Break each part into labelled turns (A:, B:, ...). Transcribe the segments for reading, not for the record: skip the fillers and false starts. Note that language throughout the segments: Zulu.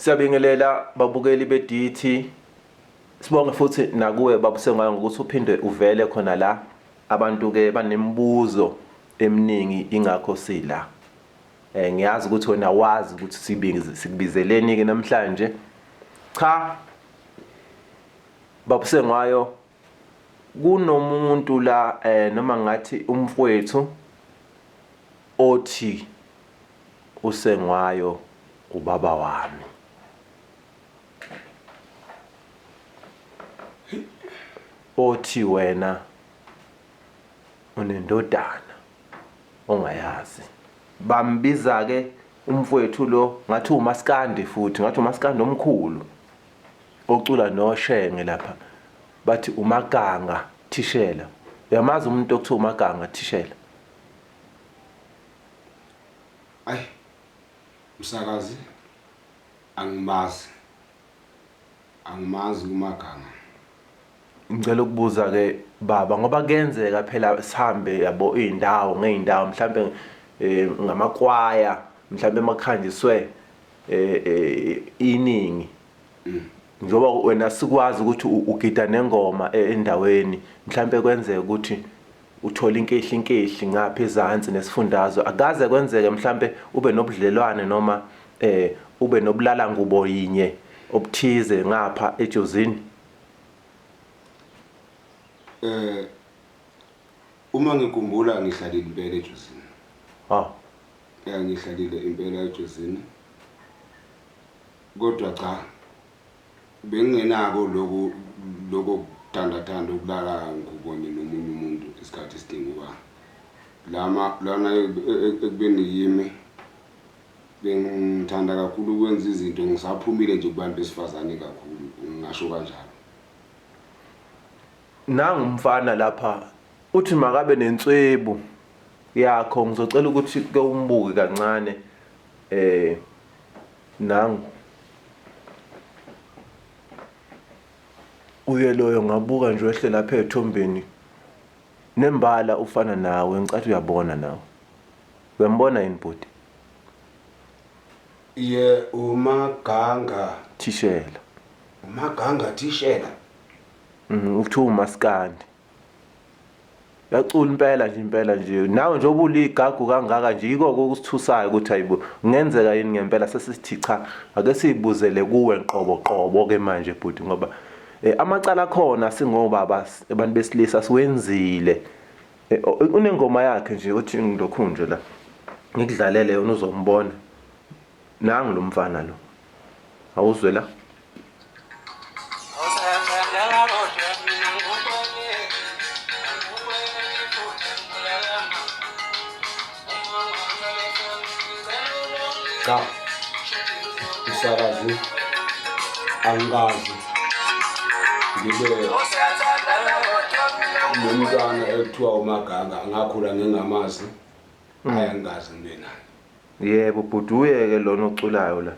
A: Siyabingelela babukeli be-DT. Sibonge futhi nakuwe babusengwayo ngokuthi uphinde uvele khona la. Abantu ke banemibuzo eminingi ingakho sila. Eh ngiyazi ukuthi wena wazi ukuthi sikubizeleni ke namhlanje. Cha babusengwayo kunomuntu la eh noma ngathi umfowethu othi uSengwayo ubaba wami. Othi wena unendodana ongayazi. Bambiza ke umfowethu lo ngathi umaskandi futhi ngathi umaskandi omkhulu ocula noShenge lapha bathi uMaganga thishela. Uyamazi umuntu okuthiwa uMaganga thishela?
B: Ay msakazi angimazi angimazi uMaganga.
A: Ngicela ukubuza ke baba ngoba kuyenzeka phela sihambe yabo izindawo ngeyindawo mhlambe eh, ngamakwaya mhlambe makhanjiswe eh, eh, iningi njengoba wena sikwazi ukuthi ugida nengoma endaweni mhlambe kwenzeka ukuthi uthola inkehli inkehli ngapha ezansi nesifundazwe akaze kwenzeke mhlambe ube nobudlelwane noma eh ube nobulala ngubo yinye obuthize ngapha eJozini.
B: Eh uma ngikhumbula ngihlalile impela eJozini.
A: Ah.
B: Eh ngihlalile impela eJozini. Kodwa cha Bengingenako lokhu lokho kuthandathanda ukulala ngubonye nomunye umuntu isikhathi esiningi ngoba lama lana ekubeni yimi bengithanda kakhulu ukwenza izinto ngisaphumile nje kubantu besifazane kakhulu ngingasho kanjalo.
A: Nangu umfana lapha uthi makabe nenswebu yakho ngizocela ukuthi ke umbuke kancane eh Nangu. Uye loyo ngabuka nje wehle lapha ethombeni. Nembala ufana nawe ngicathi uyabona nawe. Uyambona yini bhuti?
B: Ye uMaganga.
A: Thishela.
B: UMaganga thishela.
A: Ukuthiwa umaskandi. Yacula impela nje impela nje nawe nje obuligagu kangaka nje yiko okusithusayo ukuthi hayibo kungenzeka yini ngempela sesithi cha ake siyibuzele kuwe qobo qobo ke manje bhuti ngoba eh, amacala akhona singobaba abantu besilisa siwenzile eh, unengoma yakhe nje uthi ngilokhu nje la ngikudlalele yona uzombona Nangu lo mfana lo. Awuzwe la.
B: Cha. Msakazi angikazi ngibe nomntwana ekuthiwa uMaganga ngakhula ngingamazi ayi angikaze ngibe naye.
A: Yebo bhuti uyeke lona oculayo la.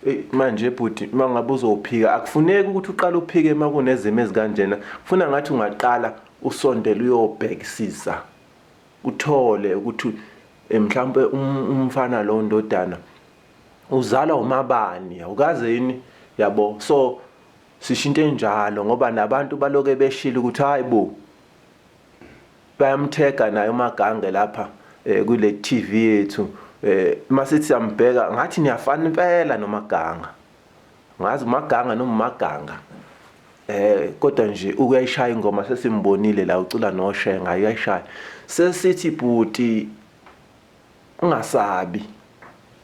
A: Ey manje bhuti mangabe uzophika akufuneki ukuthi uqale uphike uma kunezimo ezikanjena. Kufuna ngathi ungaqala usondele uyobhekisisa. Uthole ukuthi eh, mhlawumbe um, umfana lo ndodana uzalwa umabani awukaze yini yabo so sisho into enjalo ngoba nabantu baloke beshilo ukuthi hayi bo Bayamthega naye uMagange lapha eh, kule TV yethu eh masithi siyambheka ngathi niyafana impela noMaganga. Ngazi uMaganga noma uMaganga. Eh kodwa nje ukuyayishaya ingoma sesimbonile la ucula noShenga uyayishaya. Sesithi bhuti ungasabi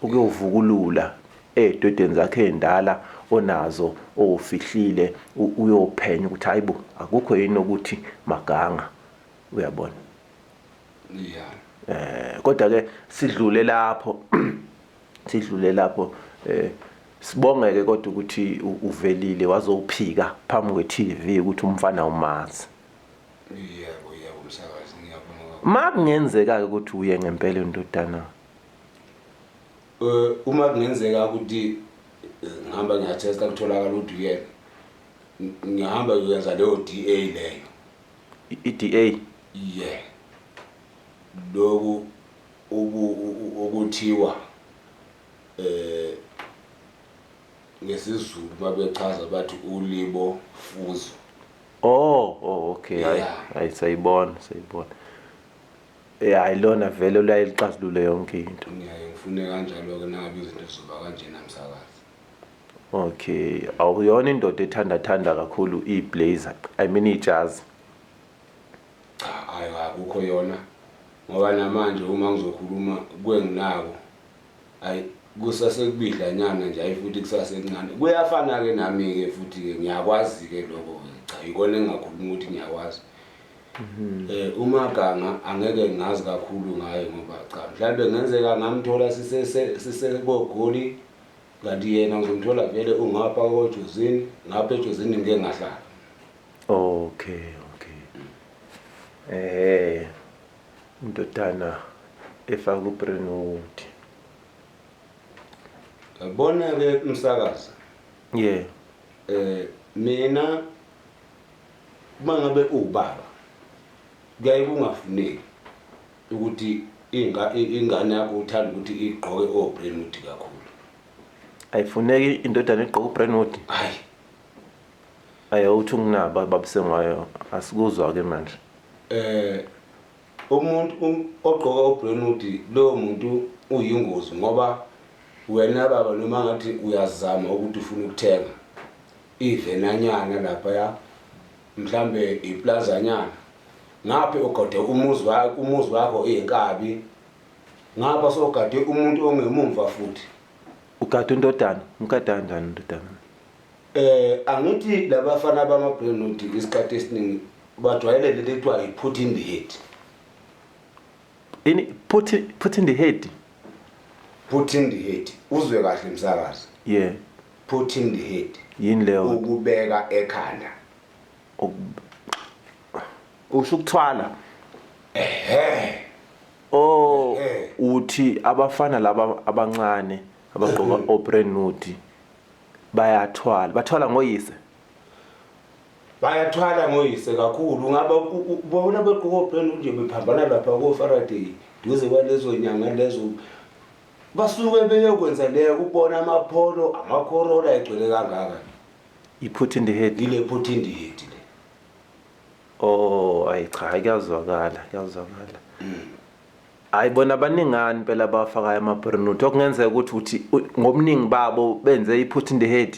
A: ukuyovukulula ey'dwedweni zakhe ey'ndala onazo owufihlile uyophenya ukuthi hayibo akukho yini ukuthi maganga uyabona.
B: Yeah.
A: Eh kodwa ke sidlule lapho sidlule lapho eh sibongeke kodwa ukuthi uvelile wazophika phambi kwe-TV ukuthi umfana umazi.
B: Yebo yebo msakazi ngiyabonga kakhulu.
A: Ma kungenzeka-ke ukuthi uye ngempela indodana.
B: Eh uma kungenzeka ukuthi eh, ngihamba ngiyathesta kutholakala ukuthi uyena ngihamba ngiyenza leyo DA leyo.
A: I-DA?
B: Yeah. Lokhu okuthiwa eh ngesiZulu mabechaza bathi ulibo fuzo.
A: Oh, oh okay, hayi hayi sayibona, sayibona. Eh hayi lona vele ulaye lixazulule yonke into.
B: Ngiyaye ngifune kanjalo ke nangabe izinto zizoba kanjena msakazi.
A: Okay, awuyona indoda ethanda thanda kakhulu iblazer, I mean ijazi.
B: Cha, hayi akukho yona. Ngoba namanje uma ngizokhuluma kwenginako ayi kusasekubidlanyana nje ayi futhi kusasekuncane. Kuyafana ke nami ke futhi ke ngiyakwazi ke lokho ke. Cha ikona engingakhuluma ukuthi ngiyakwazi. Mhm. Eh uMaganga angeke ngazi kakhulu ngaye ngoba cha mhlawumbe ngenzeka ngamthola sise sisekogoli kanti yena ngizomthola vele ungapha koJozini ngapha eJozini ngike ngahlala.
A: Okay, okay. Eh indodana efaka uBrenwood.
B: Yabona ke umsakazi.
A: Yeah.
B: Eh mina uma ngabe uwubaba kuyaye kungafuneki ukuthi ingane yakho uthanda ukuthi igqoke oBrenwood kakhulu.
A: Ayifuneki indodana igqoke uBrenwood?
B: Hayi.
A: Ayo uthi unginaba babusengwayo asikuzwa ke manje.
B: Eh umuntu um, ogqoka uBrenwood lowo muntu uyingozi ngoba wena baba noma ngathi uyazama ukuthi ufuna ukuthenga ivenanyana laphaya mhlambe iplazanyana ngapha ugade umuzi wakho umuzi wakho iyinkabi ngapha sogade umuntu ongemumva futhi
A: ugade indodana umgada kanjani indodana
B: Eh angithi labafana bama Brentwood isikhathi esiningi bajwayele lento ekuthiwa i-put in the head.
A: Ini put in the head.
B: Put in the head. Uzwe kahle msakazi.
A: Yeah.
B: Put in the head.
A: Yini leyo?
B: Ukubeka ekhanda.
A: Usho ukuthwala.
B: Ehhe.
A: Oh, uthi abafana laba abancane abagqoka oBrentwood bayathwala bathwala ngoyise
B: bayathwala ngoyise kakhulu ngaba ubona begqoka obrand nje bephambana lapha ko-faraday duze kwalezo nyanga lezo basuke beyokwenza leyo kubona amapholo amakhorola egcwele kangaka
A: i-put in the head
B: ile put in the head le
A: oh ayi cha kuyazwakala kuyazwakala Hayi bona baningani impela abawafakayo ama-brenoot okungenzeka ukuthi uthi ngobuningi babo benze i-put in the head.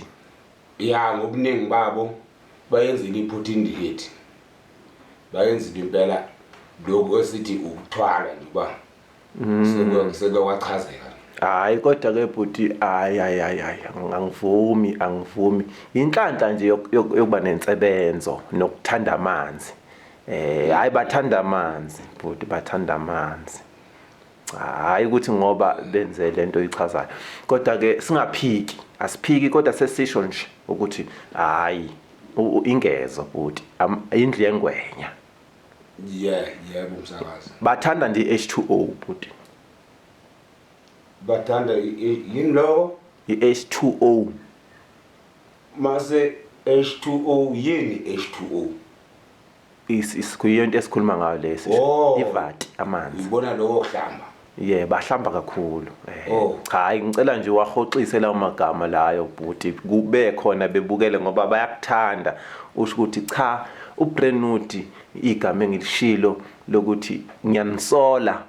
B: Ya ngobuningi babo bayenzile i-put in the head. Bayenzile impela lokhu esithi ukuthwala nje uba sekuke kwachazeka.
A: Hayi kodwa ke bhuti hayi hayi hayi hayi angivumi angivumi. Inhlanhla nje yokuba nensebenzo nokuthanda amanzi. Eh hayi bathanda amanzi bhuti bathanda amanzi. Cha hayi ukuthi ngoba benze lento oyichazayo. Kodwa ke singaphiki asiphiki kodwa sesisho nje ukuthi hayi ingezo bhuti indlu yengwenya.
B: Yeah yebo msakazi.
A: Bathanda nje i-H2O bhuti.
B: Bathanda yini lokho?
A: I-H2O.
B: Mase H2O yini H2O?
A: Is kuyinto esikhuluma ngayo lesi.
B: Oh.
A: Ivati amanzi.
B: Ngibona lokho kuhlamba.
A: Yeah bahlamba kakhulu. Eh
B: oh.
A: Cha hayi ngicela nje wahoxise lawo magama layo bhuti kube khona bebukele ngoba bayakuthanda usho ukuthi cha uBrenwood igama engilishilo lokuthi ngiyanisola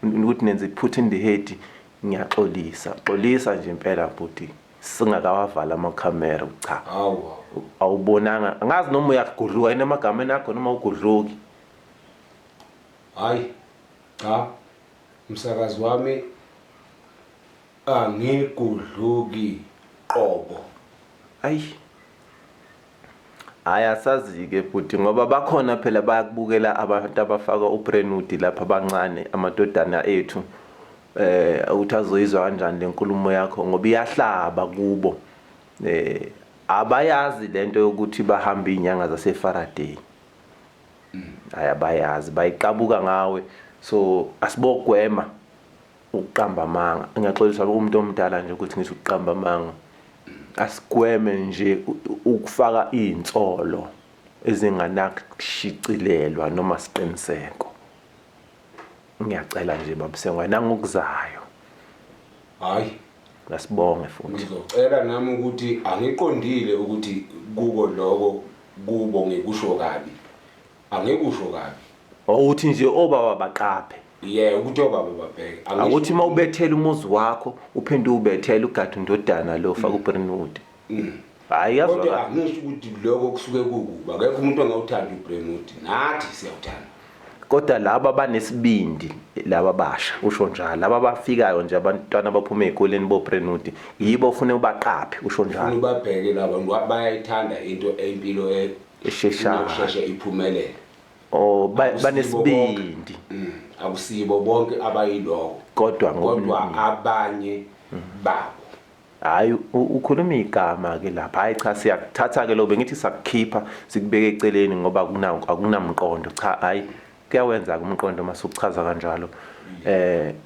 A: ukuthi nenze put in the head ngiyaxolisa xolisa nje impela bhuti singakawavala amakhamera cha
B: hawu
A: awubonanga angazi noma uyagudluka yini emagameni akho noma ugudluki
B: hayi cha msakazi wami angigudluki qobo
A: ayi Hayi asazi-ke bhuti ngoba bakhona phela bayakubukela abantu abafaka uBrenwood lapha abancane amadodana ethu eh ukuthi azoyizwa kanjani lenkulumo yakho ngoba iyahlaba kubo eh abayazi lento yokuthi bahamba izinyanga zaseFaraday hayi abayazi bayiqabuka ngawe so asibogwema ukuqamba amanga ngiyaxolisa kumuntu omdala nje ukuthi ngithi ukuqamba amanga asigweme nje ukufaka iy'nsolo ezinganakushicilelwa noma siqiniseko ngiyacela nje babusengwa nangokuzayo
B: hayi
A: Asibonge futhi.
B: Ngizocela nami ukuthi angiqondile ukuthi kuko lokho kubo ngikusho kabi. Angikusho kabi.
A: Awuthi nje obaba baqaphe.
B: Yeah, ukuthi obaba babheke.
A: Akuthi uma ubethela umuzi wakho uphinde ubethela ugade undodana lo faka uBrentwood. Hayi
B: yazwa. Kodwa angisho ukuthi lokho kusuke kukuba akekho umuntu ongawuthanda uBrentwood. Nathi siyawuthanda.
A: Kodwa laba abanesibindi laba basha usho njalo laba abafikayo nje abantwana abaphuma ey'koleni boBrentwood yibo ofune ubaqaphe usho njalo.
B: Ufuna ubabheke laba ngoba bayayithanda into empilo
A: esheshayo
B: ukusheshe iphumelele.
A: Oh banesibindi.
B: Akusibo bonke abayiloko.
A: Kodwa
B: kodwa abanye babo.
A: Hayi ukhuluma igama ke lapha. Hayi cha siyakuthatha ke lo bengithi sakukhipha sikubeke eceleni ngoba akunamqondo. Cha hayi kuyawenza ke umqondo uma sukuchaza kanjalo.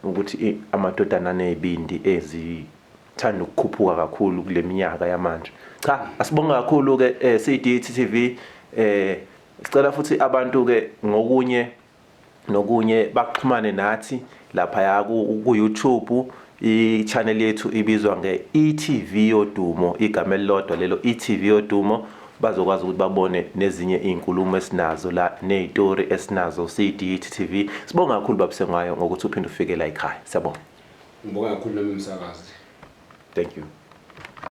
A: Ukuthi amadodana anezibindi ezithanda ukukhuphuka kakhulu kule minyaka yamanje. Cha asibonge kakhulu ke CDTV sicela futhi abantu ke ngokunye nokunye baxhumane nathi laphaya ku-YouTube i-channel yethu ibizwa nge-ETV Yodumo igama elilodwa lelo ETV Yodumo bazokwazi ukuthi babone nezinye iy'nkulumo esinazo la ney'tori esinazo CDTV sibonga kakhulu babusengwayo ngokuthi uphinde ufike la ekhaya siyabonga.
B: Ngibonga kakhulu nami msakazi.
A: Thank you.